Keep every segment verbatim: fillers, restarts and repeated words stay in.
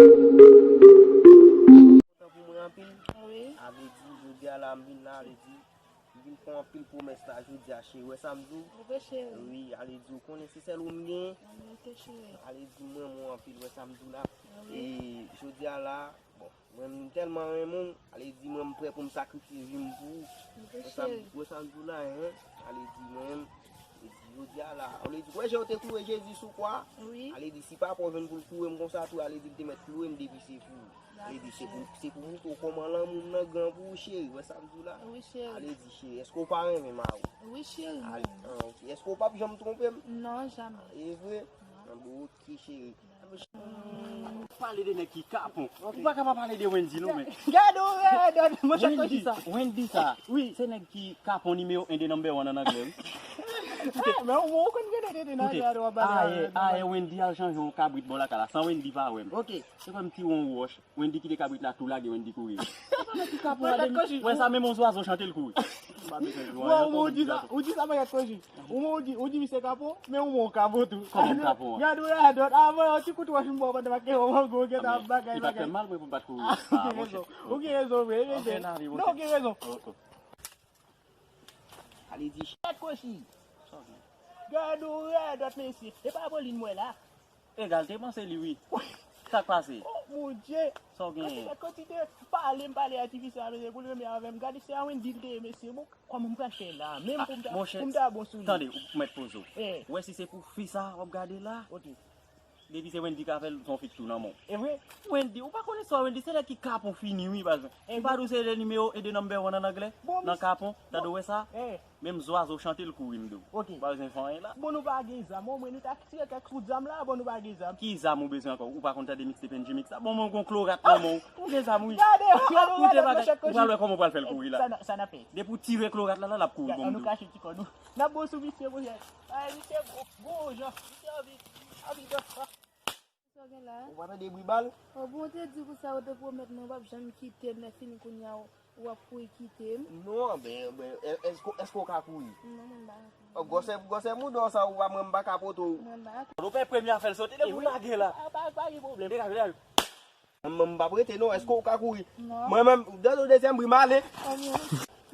Kontan pou mwen anpil. Wi. Ale di, jodi a la, m vin la, ale di, m vin fè anpil pwomès la, jodi a, cheri. Wè sa m di w? Wi, cheri. Wi, ale di, ou konnen se sèl ou m gen. Wi, cheri. Ale di, m renmen w anpil, wè sa m di w la. Wi. E jodi a la, bon, mwen, m tèlman renmen w, ale di, mwen, m prè pou m sakrifye vi m pou ou. Wi, cheri. Wè sa m, wè sa m di w la, hen? Ale di, mwen, e di, jodi a la, ale di, wè, jan yo te kloure Jezi sou kwa? Wi. Ale di, si papa w jwenn pou l kloure m konsa tou, ale di, l te mèt kloure m depi se pou ou. Ale di, se pou, se pou montre w kòman lanmou m nan gran pou ou, cheri. Wè sa m di w la? Wi, cheri. Ale di, cheri, èske w pa renmen mari w? Wi, cheri. Ale, ah, ok. Èske w p ap janm twonpe m? Non, jamè. E vre? Non. Ah, bon, ok, cheri. Pale de nèg ki kapon. Ou pa ka pa pale de Wendy, non, men. Gade yon rèdòt, monchè, Wendy, Koji sa. Wendy sa. Wi. Se nèg ki kapon nimewo en de number one an anglè, wi. Ah, men ou, ou konn gen nèg de nan rèdòt w ap pale. Ayè, ayè, Wendy al chanje yon kabrit bò lakay la. San Wendy pa wè m. Ok. Se kòm ti yon wòch. Wendy kite kabrit la tou lage, Wendy kouri. Wè sa, menm yon zwazo chante l kouri. Ou di sa, ou di sa, Maket Koji. Ou di, ou di misye kapon, men ou bon kapon tou. Kòman m kapon an? Gade w la dòt, avan yon ti kout wòch m ba w pandan m ak yon mango, ou gentan ap bagay, bagay. Li pa t fè m mal, mwen, pou m pa t kouri. Ah, ou gen rezon. Ou gen rezon, vre, vre. Non, ou gen rezon. Ale di, chèt Koji. Gade w la dòt, mesye. E pa Pauline m wè la? Egal, te panse li, wi. Sa k pase? Oh, mon Dieu. Sa w genyen? Kantite, kantite pale m pale a ti fi sa, mesye, pou l renmen avè m. Gade, se a Wendy l te ye, mesye. Bon, kòman m pral fè la? Menm pou m ta, pou m ta bon sou li. Tande, ou mèt poze w. Ou wè si se pou fi sa w ap gade la? Ok. Depi se Wendy k ap fè l, se yon fi k tou nan men w. E vre? Wendy, ou pa konn istwa Wendy, se nèg ki kapon fini, wi, paske. M pa di w se le nimewo e de number one an anglè, nan kapon, tande w wè sa? Menm zwazo chante l kouri m di w. Ok. Ou pa bezwen fè anyen la. Bon, nou pa gen zam. Omwen nou ta tire kèk kout zam la, bon, nou pa gen zam. Ki zam ou bezwen ankò? Ou pa konn tande mixtape N J Mix la? Bon, mwen gon klorat nan men w. Ou gen zam, wi. Gade, gade, gade, bagay. Ou pral wè kòman ou pral fè l kouri la. Sa n ap fè. Depi w tire klorat la, la, l ap kouri, bon, m di w. Annou kache ti kò nou. N ap bon sou misye, monchè. Ay, misye gwo, gwo jan. Misye anvi, anvi dòt. Sa w gen la? Ou pa tande bri bal? O, bon, ou te di konsa, ou te pwomèt mwen w p ap janm kite m, lè fini kounye a, w ap kouri kite m. Non, ben, ben, è-, èske, èske w ka kouri? Non, mwen m pa ka kouri. O, gwosè, gwosè mouda w sa, ou pa, mwen m pa ka pote w. Mwen m pa ka kouri. Nou pè premye afè l sote, depi w lage la. Pa, pa, pa gen pwoblèm. Degaje, degaje. Mwen, mwen m p ap rete, non, èske w ka kouri? Non. Mwen menm, depi dezyèm bri, m ale.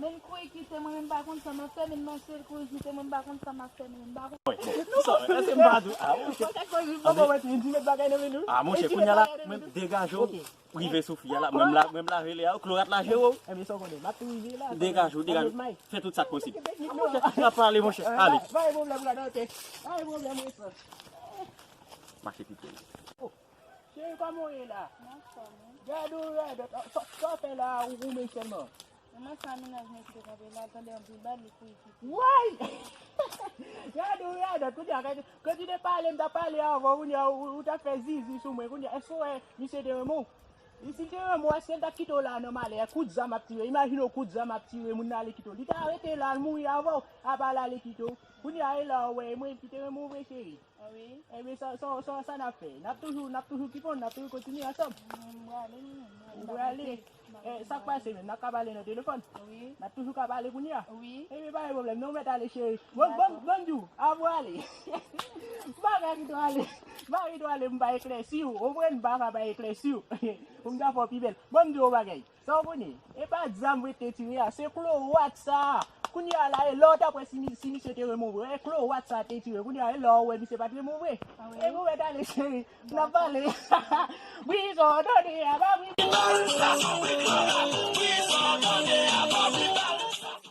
Menm kouri kite mwen, menm pa konn sa m ap fè, menm mache l kouri kite mwen, m pa konn sa m ap fè, menm pa konn. Bon, bon, sa, èske m pa di w? Ah, monchè. Monchè, kouri, bon, bon, mwen di met bagay nan men nou. Ah, monchè, kounye a la, mwen degaje w, rive sou fi a la, mwen m la, mwen m la rele a, klorat la jere w. Ebyen, sa w konnen, m ap tou rive la. Degaje w, degaje w. Fè tout sa k posib. Ah, monchè, n ap pale, monchè. Ale. Pa gen pwoblèm, pa gen pwoblèm, wi, frè. Pa gen pwoblèm, wi, frè. Mache kite l. Cheri, kòman w ye la? M anfòm, wi. Gade w rèdòt. Sa, sa w fè la, ou goumen sèlman? Mwen sa mennaj mwen kite kanpe la, tande yon bri bal, li kouri kite. Woy! Gade w rèdòt, kounye a, kantite pale m t ap pale avè w, kounye a, ou, ou t ap fè zizi sou mwen, kounye a, èske w wè misye te renmen w? Si l te renmen w, èske l t ap kite w la nan malè, kout zam ap tire, imajine w kout zam ap tire, moun nan ale kite w. Li ta rete la, l mouri avè w, apa l ale kite w. Kounye a, e la w wè, e mwen ki te renmen w vre, cheri. Ah wi. Ebyen, sa, sa, sa, sa n ap fè? N ap toujou, n ap toujou kifon, n ap toujou kontinye ansanm. Mwen, m prale, mwen, mwen. Ou prale? Eh, sa k pase menm? N ap ka pale nan telefòn? Wi. N ap toujou ka pale kounye a? Wi. Ebyen, pa gen pwoblèm, non, ou mèt ale, cheri. Bon, bon, dakò. Bon, di w, avè w ale. M pa ka kite w ale. M pa kite w ale, m pa eklèsi w. Ou konprann? M pa ka pa eklèsi w. Pou m ta fè w pi bèl. Bon, m di w yon bagay. Sa w konnen, e pa zam mwen te tire a, se klowat sa a. Kounye a la, e la w t ap wè si mi-, si misye te renmen w vre. E klowat sa a te tire. Kounye a, e la w wè misye pa t renmen w vre. Ah wi? E pou w mèt ale, cheri. N ap pale. Wi, sa w tande a, pa wi.